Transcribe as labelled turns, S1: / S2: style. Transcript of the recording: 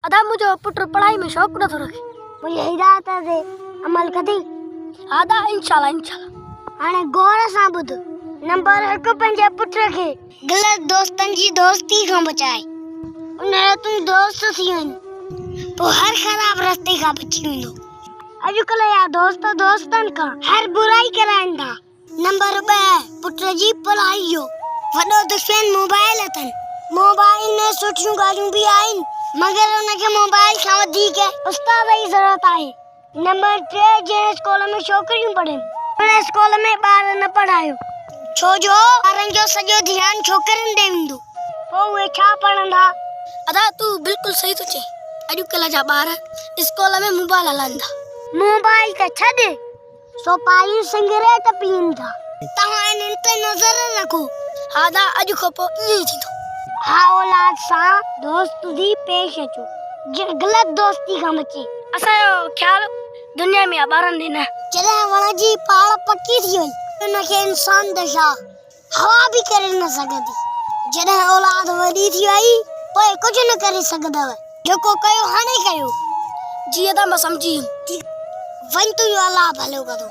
S1: ادا منهنجو پٽ پڙهائي ۾ شوق نٿو رکي.
S2: منهنجي هدايت تي عمل ڪندين؟
S1: ها ادا انشاء الله انشاء الله.
S2: هاڻي غور سان ٻڌ. نمبر هڪ پنهنجي پٽ کي غلط دوستن جي دوستي کان بچاء. ان جو تون دوست ٿي وڃ پوء هر خراب رستي کان بچي ويندو. اڄڪلهه جا دوست دوستن کان هر برائي ڪرائين ٿا. نمبر ٻه پٽ جي پڙهائي جو وڏو دشمن موبائل اٿن. موبائل ۾ سٺيون ڳالهيون به آهن مگر ان کي موبائل کان وڌيڪ استاد جي ضرورت آهي. نمبر ٽي جنهن اسڪول ۾ ڇوڪريون پڙهن ان اسڪول ۾ ٻار نه پڙهايو ڇو جو ٻارن جو سڄو ڌيان ڇوڪرين ڏي ويندو پوء اهي ڇا پڙهندا.
S1: ادا تون بلڪل صحيح ٿو چئين اڄڪلهه جا ٻار اسڪول ۾ موبائل هلائن ٿا.
S2: موبائل ته ڇڏ سوپاريون سنگريٽ پيئن ٿا. توهان انهن تي نظر رکو.
S1: ها ادا اڄ کان پوء ائين ئي ٿيندو.
S2: ها اولاد سان دوست ٿي پيش اچو جيئن غلط دوستي کان بچي.
S1: اسان جو خيال دنيا ۾ آ ٻارن ڏي نه.
S2: جڏهن وڻ جي پاڙ پڪي ٿي وئي ان کي انسان دشا هوا به ڪري نه سگهندي. جڏهن اولاد وڏي ٿي وئي پوء ڪجهه نه ڪري سگهندؤ. جيڪو ڪيو هاڻي ڪيو.
S1: جي ادا مان سمجهي ويم.
S2: ٺيڪ وڃ تنهنجو الله ڀلو ڪندو.